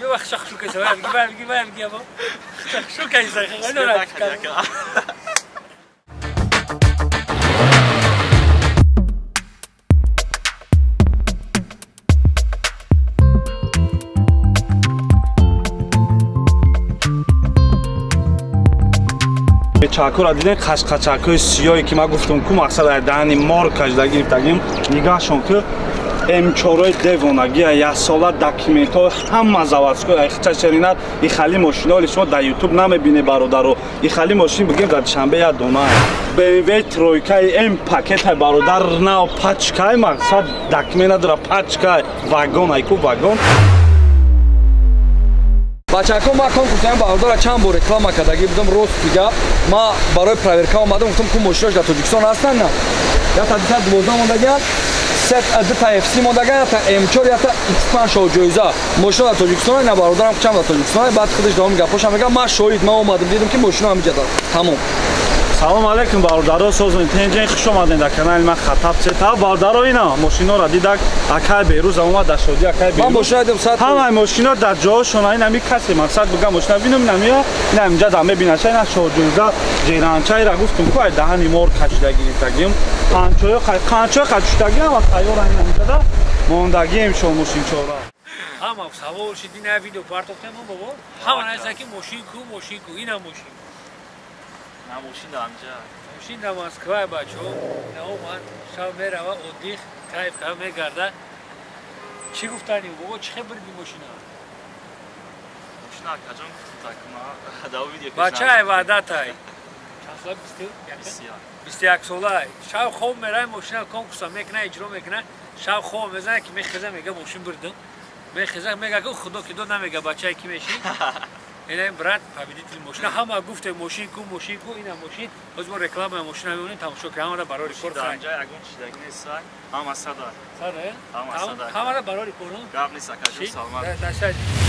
вақт шахшу кайса вай вай вай шахшу кайса чакура дидем қашқачакҳои сиёҳе ки ман гуфтам ку мақсад ай даҳани мор кашда гирифтагим нигаҳшон ки М4-ои девонагия яксола документҳо ҳама заводской айхча шеринат ихали мошиноли шумо дар ютуб намебине бародаро ихали мошин бигем дар душанбе як дона BMW тройкаи М пакетай бародар нав пачкай мақсад документ надора пачкай вагон айку вагон. Бачако ма конкурсаям бародара чанд бор реклама кардагӣ будам рост дига ма барои проверка омадам гуфтам ку мошинош дар Тоҷикистон ҳастанд на якта 212 мондагианд дута FC мондагианд якта М4 якта X5 шоҳҷоиза мошино дар Тоҷикистон на бародарам чанд дар Тоҷикистон баъд худаш давоми гапошам мегӯяд ман шоҳид ман омадам дидам ки мошино ҳамиҷа тамом. Салом алейкум бародаро созмон тенҷен хуш омадед дар канали ман Хатаб Сета бародаро ина мошиноро дидак акай Берӯз омад дар шодӣ акай Берӯз ман мошино дидам саат ҳамаи мошино дар ҷоҳошон ин ҳами касе мақсад бигам мошина бинам намия ина инҷа дар мебинаша ина шоҳҷоиза ҷеранчаира гуфтум ку ай даҳани мор кашида гирифтагим қанчоё қанчоё кашидагим ва тайёра ина инҷа мондагием шо мошинчора ҳама савол шид ина видео партофтем бобо ҳама наиса ки мошин ку мошин ку ина мошин На мошин дар ҳамҷа. Мошин дар Москва бачо. На омад, шаб мерава, отдых, кайф кайф мегарда. Чӣ гуфтанӣ бобо, чӣ хел бурди мошина? Мошина акаҷон гуфтам так ма дар видео. Бачаи ваъдатай. Чанд сола? 21 сола. Шаб хоб мерай мошина конкурса мекуна, иҷро мекуна. Шаб хоб мезана ки мехеза мега мошин бурдам. Мехеза мега ки худо ки дод намега бачае ки меши. Ина брат победитель мошина ҳама гуфте мошин ку мошин ку ина мошин боз мо рекламаи мошина мемонем тамошо кунем ҳамара барори кор ҳамҷа ягон чидаги нест ҳама сада сада ҳама сада ҳамара барори кор гап нест акаҷон саломат.